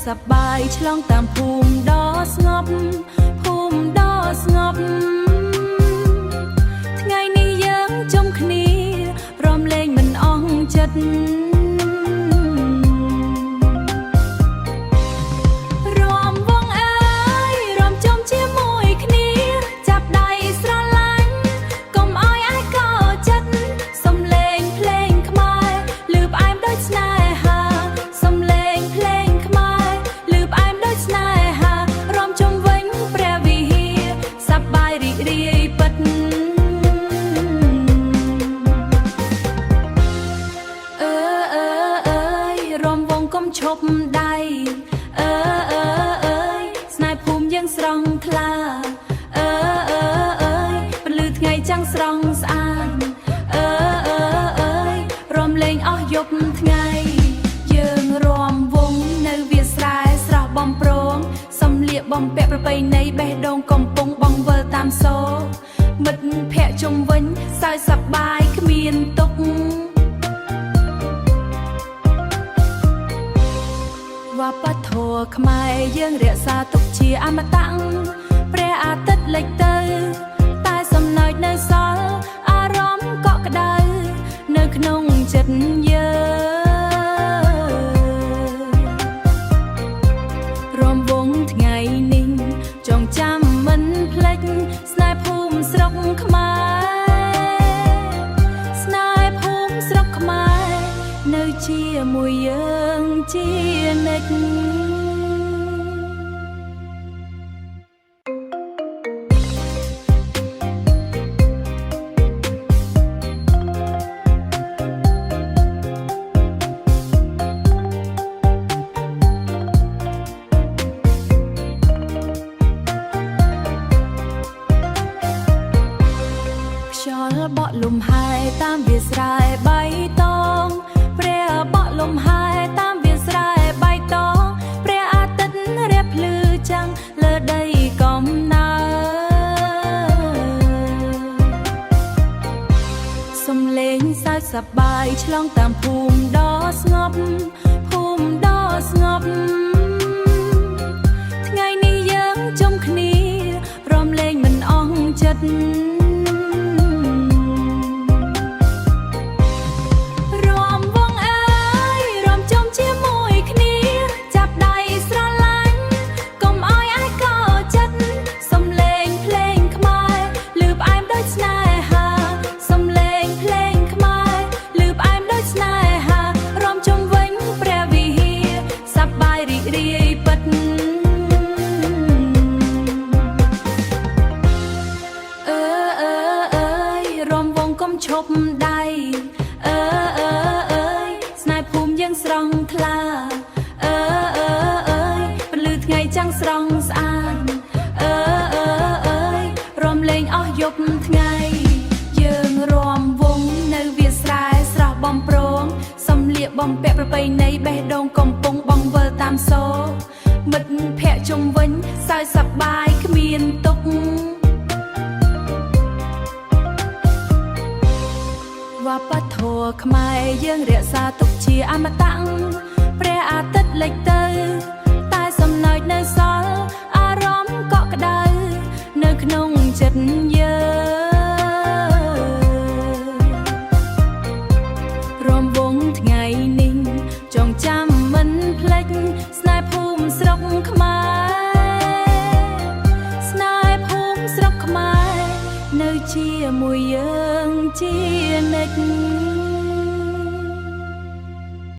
សប្បាយឆ្លងតាមភូមិដ៏ស្ងប់ភូមិដ៏ស្ងប់ថ្ងៃនេះយើងជុំគ្នារំលែងមិនអស់ចិត្ត រំវងអើយរំជុំជាមួយគ្នាចាប់ដៃស្រឡាញ់កុំអោយអាយកចិត្តសំលេងភ្លេងខ្មែរលឺផ្អែមដូចស្នេហាសំលេងភ្លេងខ្មែរលឺផ្អែមដូចស្នេហារំជុំវិញព្រះវិហារសប្បាយរីករាយពិត អឺអឺអើយរំវងកុំឈប់ដៃអឺអឺអើយស្នេហ៍ភូមិយើងស្រង់ថ្លាអឺអឺអើយពន្លឺថ្ងៃចាំងស្រង់ស្អាតអឺអឺអើយរំលេងអស់យប់ថ្ងៃយើងរំវងនៅវាលស្រែស្រស់បំប្រងសំលៀកបំពាក់ប្រពៃណីបេះដូងកំពុងបងវិលតាមសូរមិត្តភ័ក្តិជុំវិញសើចសប្បាយគ្មានទុក្ខ វប្បធម៌ខ្មែរយើងរក្សាទុកជាអមតៈព្រះអាទិត្យលិចទៅ តែសំណើចនៅសល់អារម្មណ៍កក់ក្ដៅនៅក្នុងចិត្តយើងរំវងថ្ងៃនេះចងចាំមិនភ្លេចស្នេហ៍ភូមិស្រុកខ្មែរស្នេហ៍ភូមិស្រុកខ្មែរនៅជាមួយយើងជានិច្ច ខ្យល់បក់លំហែតាមវាលស្រែបៃតងព្រះបក់លំហែតាមវាលស្រែបៃតងព្រះអាទិត្យរះភ្លឺចាំងលើដីកំណើតសំលេងសើចសប្បាយឆ្លងតាមភូមិដ៏ស្ងប់ភូមិដ៏ស្ងប់ថ្ងៃនេះយើងជុំគ្នារំលែងមិនអស់ចិត្ត រំវងអើយរំជុំជាមួយគ្នាចាប់ដៃស្រឡាញ់កុំអោយអាយកចិត្តសំលេងភ្លេងខ្មែរលឺផ្អែមដូចស្នេហាសំលេងភ្លេងខ្មែរលឺផ្អែមដូចស្នេហារំជុំវិញព្រះវិហារសប្បាយរីករាយពិត អឺអឺអើយរំវងកុំឈប់ដៃអឺអឺអើយស្នេហ៍ភូមិយើងស្រង់ថ្លាអឺអឺអើយពន្លឺថ្ងៃចាំងស្រង់ស្អាតអឺអឺអើយរំលេងអស់យប់ថ្ងៃយើងរំវងនៅវាលស្រែស្រស់បំប្រងសំលៀកបំពាក់ប្រពៃណីបេះដូងកំពុងបងវិលតាមសូរមិត្តភ័ក្តិជុំវិញសើចសប្បាយគ្មានទុក្ខ វប្បធម៌ខ្មែរយើងរក្សាទុកជាអមតៈព្រះអាទិត្យលិចទៅ តែសំណើចនៅសល់អារម្មណ៍កក់ក្ដៅនៅក្នុងចិត្តយើងរំវងថ្ងៃនេះចងចាំមិនភ្លេចស្នេហ៍ភូមិស្រុកខ្មែរស្នេហ៍ភូមិស្រុកខ្មែរនៅជាមួយយើងជានិច្ច